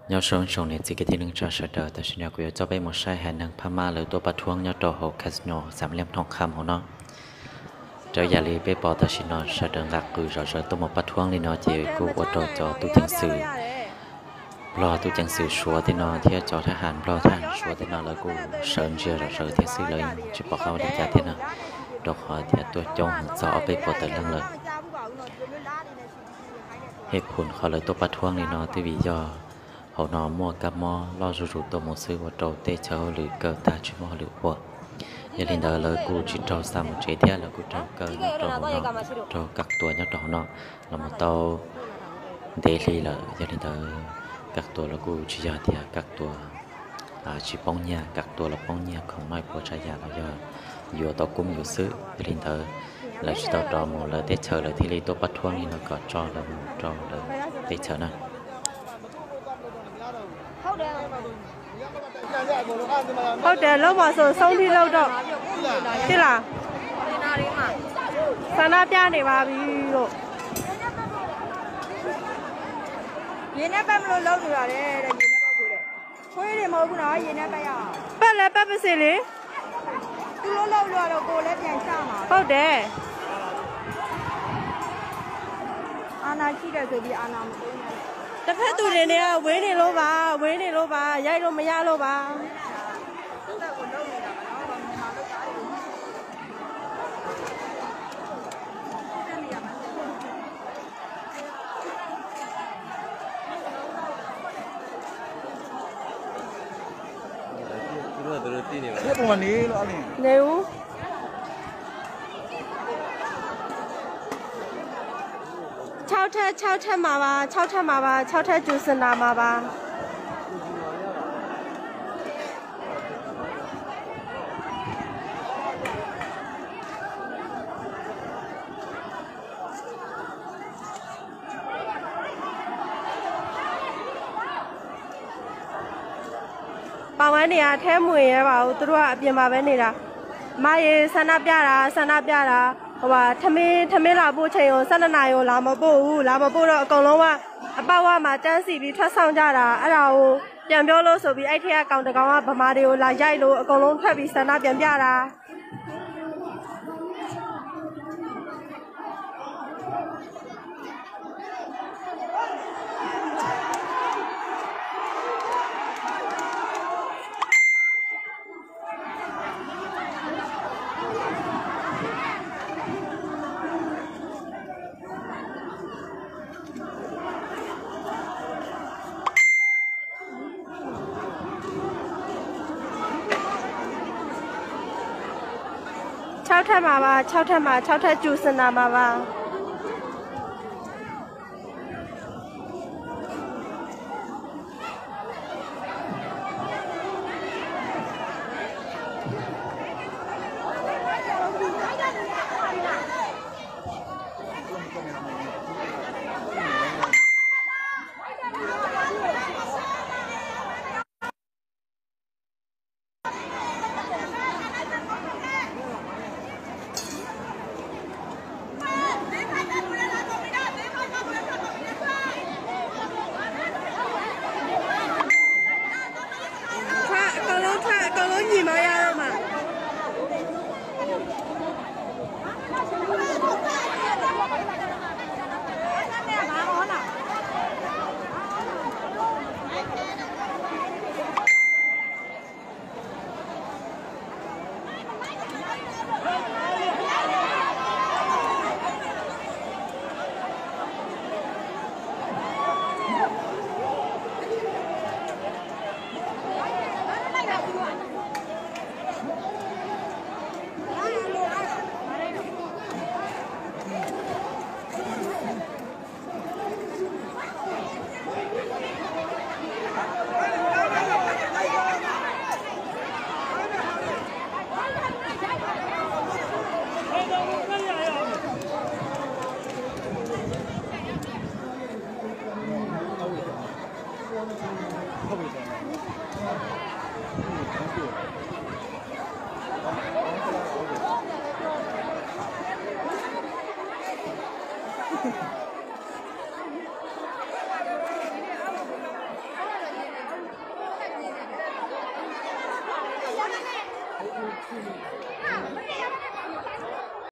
Nyob zoo tsoom niam txiv kwv tij neej tsa sawv daws, tam sim no kuv yuav coj peb mus saib haiv neeg Phab Mab lawv tuaj pab thuab nyob rau hauv casino Xam Liaj Thoob Kham hauv no. Raws yam li peb pom tam sim no sawv daws nqa qws zom zaws tuaj mus pab thuab li no ces kuj ua rau cov tub ceev xwm Nplog, tub ceev xwm Suav tej no thiab cov thab ham Nplog thab ham Suav tej no lawv kuj sawv ntsia zom zaws thiab xwb, lawv yeej tsis pom qab ua li cas thiab na, rau qhov tias tuaj coob heev txog ob peb puas tawm leej lawm. Hej phum qhov lawv tuaj pab thuab li no twb vim yog hauv no muaj kab mob loj zuj zus tuaj mus xwb ua rau teb chaws hauj lwm kaw tag tsis muaj hauj lwm ua. Yog li ntawd lawv kuj tsis raug xa mus tsev thiab lawv kuj raug kaw nyob rau hauv no, raug kam tua nyob rau hauv no los mus tau ntev hli lawm. Yog li ntawd kam tua los kuj tsis yog tias kam tua tsis poob nyiaj, kam tua los poob nyiaj khoom noj ua tsav yam los yog yuav tau koob yus xwb. Yog li ntawd lawv tsis tau rov mus lawv teb chaws, lawv thiaj li tuaj pab thuab li no kom tso lawv mus rau lawv teb chaws na. Hauv tes lub mos xoom xoob li lauj rau tij laug. Xa nab pab ne vas vis los. Pab le pab pab xis li. Hauv tes. Rab phab tus niam niam, ves ne lauj vas, ves ne lauj vas, yaj lauj mas yaj lauj vas. Chau thaj, chau thaj mas vas, chau thaj mas vas, chau thaj cus xwm nas mas vas. Pab ves ne as, thab mus vas ua tub duaj pias mas ves ne as. Mas yus xa nab pab as, xa nab pab as, vas thab me, thab me lam pum tshee yus, xa nab nas yus, lav mos pum, lav mos pum no koom loo as, pab vas mas tsab xim vis thaj xauj ncaj as, a da u, pias npio loj xum vis ib thiab koom ntawm koom mas pab mas yus lav yaij lus koom loo thaj vis xa nab pab as. Chau thaj mas vas, chau thaj mas, chau thaj cus xwm nas mas vas. Koom loo nyim mas yog mas.